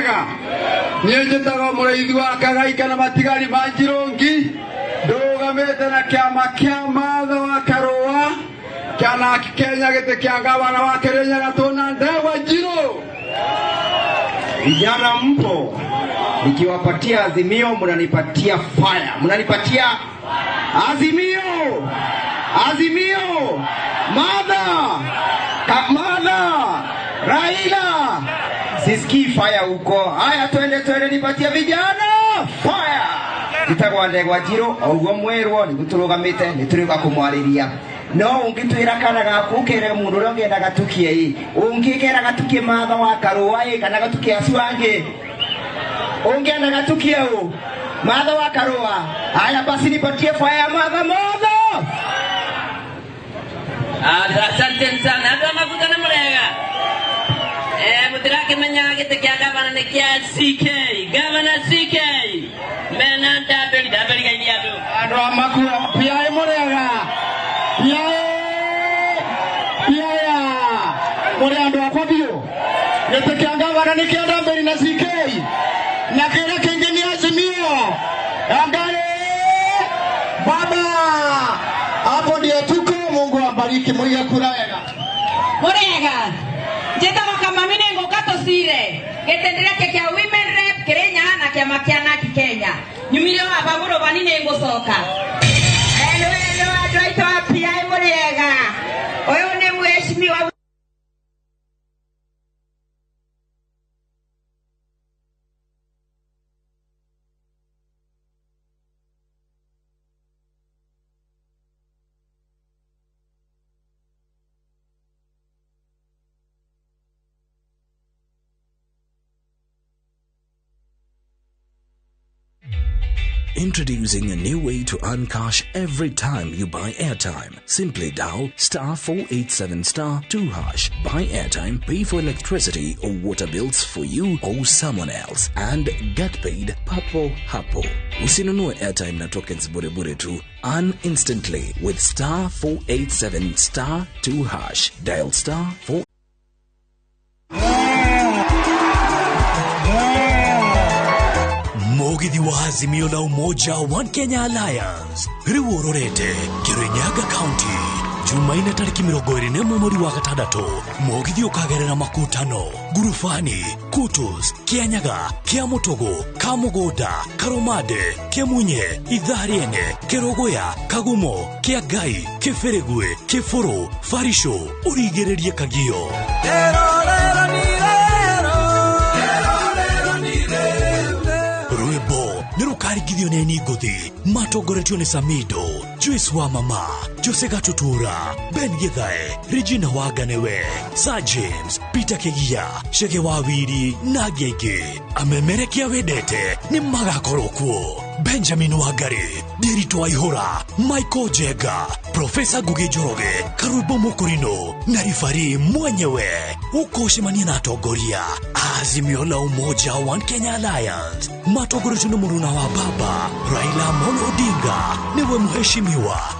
Mũrĩega niĩ njĩtagwo mũrĩithi wa Kagaika na matigari ma Njirũngi, ndũgamĩte na kĩama kĩa Martha wa Karũa kĩa Narc Kenya, gĩtĩ kĩa gavana wa Kirinyaga tũna Ndegwa Njirũ. Vijana mpo, nikiwapatia Azimio mnanipatia fire, mnanipatia Azimio, Azimio, Martha, Martha, Raila, sisikii fire huko. Haya, twende twende, nipatie vijana fire. Njĩtagwo Ndegwa Njirũ, o ũguo mwerwo nĩguo tũrũgamĩte, nĩ tũrĩũka kũmwarĩria. No ũngĩtwĩra kana gaku ũkere mũndũ ũrĩa ũngĩenda gatukie ĩ, ũngĩkera gatukie Martha wa Karũa ĩ, kana gatukie acio angĩ, ũngĩenda gatukie ũ Martha wa Karũa. Haya basi, nipatie fire Martha, Martha. Asante sana. Andũ a maguta nĩ mũrega. Mũtirakĩmenya gĩtĩ kĩa gavana nĩ kĩa CK. Gavana CK. Mena ndambĩri ndambĩri geithia andũ. Andũ a Makua PI mũrĩega, PI PI mũrĩ andũ akwa biũ. Gĩtĩ kĩa gavana nĩ kĩa Ndambĩri na CK, na kĩrĩa kĩngĩ nĩ Azimio. Angalia baba, hapo ndio tuko. Mungu awabariki, mwige kura wega. Mũrĩega, njĩtagwo Kamami, nĩ ngũka tũcire gĩtĩ ndĩreke kĩa women rep Kirinyaga na kĩama kĩa Narc Kenya, nyumire wa Bagũrũbani, nĩ ngũcoka. Hello, hello, andũ aitũ a PI, mũrĩega. Ũyũ nĩ mheshimiwa Introducing a new way to earn cash every time you buy airtime. Simply dial star 487 star 2 hash. Buy airtime, pay for electricity or water bills for you or someone else, and get paid papo hapo. Usinunue airtime na tokens bure bure tu. Earn instantly with star 487 star 2 hash. Dial star 4 Mũgithi wa Azimio la Umoja One Kenya Alliance rĩu ũrorete Kirinyaga County, Jumaine tarĩki 21 mweri wa gatandatũ. Mũgithi ũkagerera Makutano, Ngurubani, Kutus, Kianyaga, Kiamutugu, Kamũgũnda, Karũmande, Kĩmunye, Ithariene, Kĩrũgũya, Kagumo, Kĩangai, Kĩbĩrĩgwe, Kĩbũrũ, Barisho, ũrigĩrĩrie Kagio. Rwĩmbo nĩ rũkarigithio nĩ Ningothi matongoretio nĩ Samido, Joyce wa Mama, Jose Gatutura, Ben Githae, Regina Waganewe, Sir James, Peter Kegia, Chege wa Wiri na angĩ aingĩ. Amemerekia wendete nĩ magakorwo kuo. Benjamin Wangari, Ndiritu Waihura, Michael Jenga, Profesa Ngugi Njoroge, Karwĩmbo Mũkũrinũ na ribari mwenyewe. Ũkũcemania na atongoria Azimio la Umoja One Kenya Alliance matongoretio nĩ mũruna wa baba Raila Amolo Odinga, nĩwe mheshimiwa.